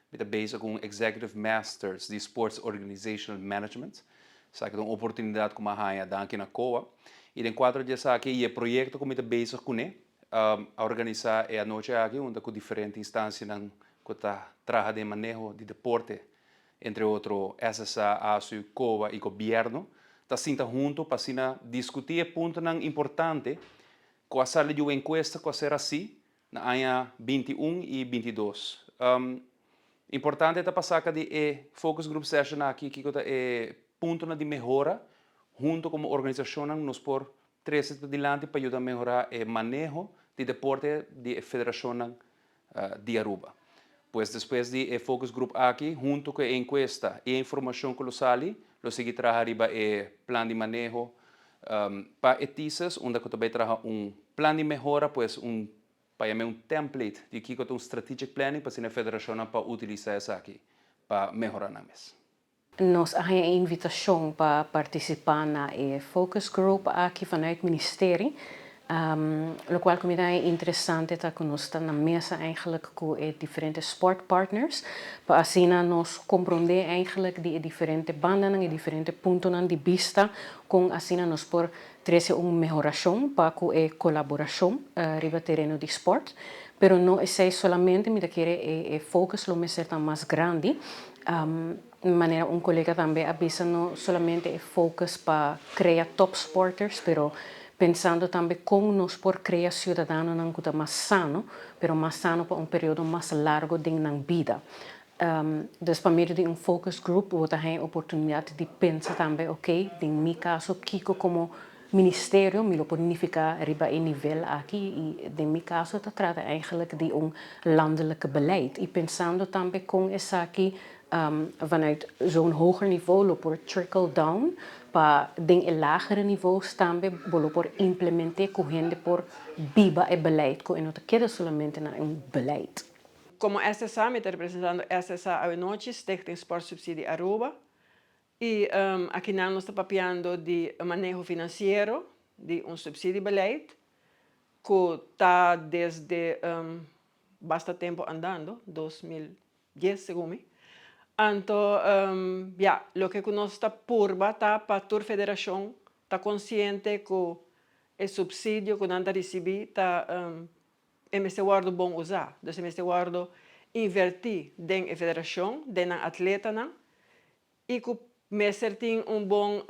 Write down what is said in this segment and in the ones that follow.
Mi ta bezig cu un Executive Masters di Sports Organizational Management. Esaki ta un oportunidad cu mi a haya danki na COA. Y den cuadro di esaki y e proyecto cu mi ta bezig cune, a organisa e anochi aki unda cu diferente instancianan cu ta traha den maneho di deporte, entre otro SSA, ASU, COA y Gobierno, ta sinta hunto pa asina discuti e puntonan importante cu a sali di un encuesta cu a ser haci na aña 21 y 22. Importante ta pa saca di e focus group session aki kico ta e puntonan di mehora hunto como organisacionnan nos por trece dilanti pa yuda mehora e maneho di deporte di e federacionnan di Aruba. Pues despues di e focus group aki, hunto cu e encuesta y e informacion cu lo sali, lo sigui traha riba e plan di maneho pa e thesis, unda cu ta bay traha un plan di mehora, pues un pa yama un template di kico ta un strategic planning pa asina federacionnan pa utilisa esaki pa mehora nan mes. Nos a haya invitacion pa participa na e focus group aki vanuit ministerie. Locual cu mi ta interesante ta cu nos ta na mesa eigenlijk cu e diferente sportpartners pa asina nos comprende eigenlijk di e diferente bandanan, e diferente puntonan di bista, con asina nos por trece un mehoracion pa cu e colaboracion riba tereno di sport. Pero no esey solamente, mi ta kere e focus lo mester ta mas grandi. Manera un colega tambe a bisa, no solamente e focus pa crea top sporters, pero pensando tambe con nos por crea ciudadanonan cu ta mas sano, pero mas sano pa un periodo mas largo den nan bida. Dus pa medio di un focus group bo ta haya oportunidad di pensa tambe, ok, den mi caso, kico como ministerio mi lo por nifica riba e nivel aki, y den mi caso ta trata eigenlijk di un landelijke beleid y pensando tambe con esaki vanuit zo'n hoger niveau lo por trickle down pa den e lagere niveaus tambe bo lo por implementa cu hende por biba e beleid, cu e no ta keda solamente na un beleid. Como SSA, mi ta representando SSA awe nochi, Stichting Sportsubsidie Aruba. Y aki nos ta papiando di maneho financiero, di un subsidiebeleid, cu ta desde basta tempo andando, 2010 segun mi. Anto, ja, loke nos ta purba ta pa tur federacion ta consciente cu e subsidio cu nan ta ricibi ta e mester wordo bon usa. Dus e mester wordo inverti den e federacion, den atletanan, y cu mester tin un bon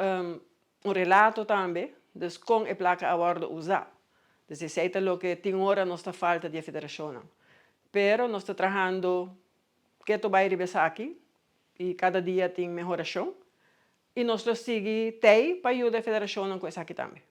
un relato tambe, dus con e placa a wordo usa. Dus esey ta loke tin ora nos ta falta di federacion. Pero nos ta trahando keto bay riba esaki y cada dia tin mehoracion. Y nos lo sigui t'ey pa yuda e federacion cu esaki tambe.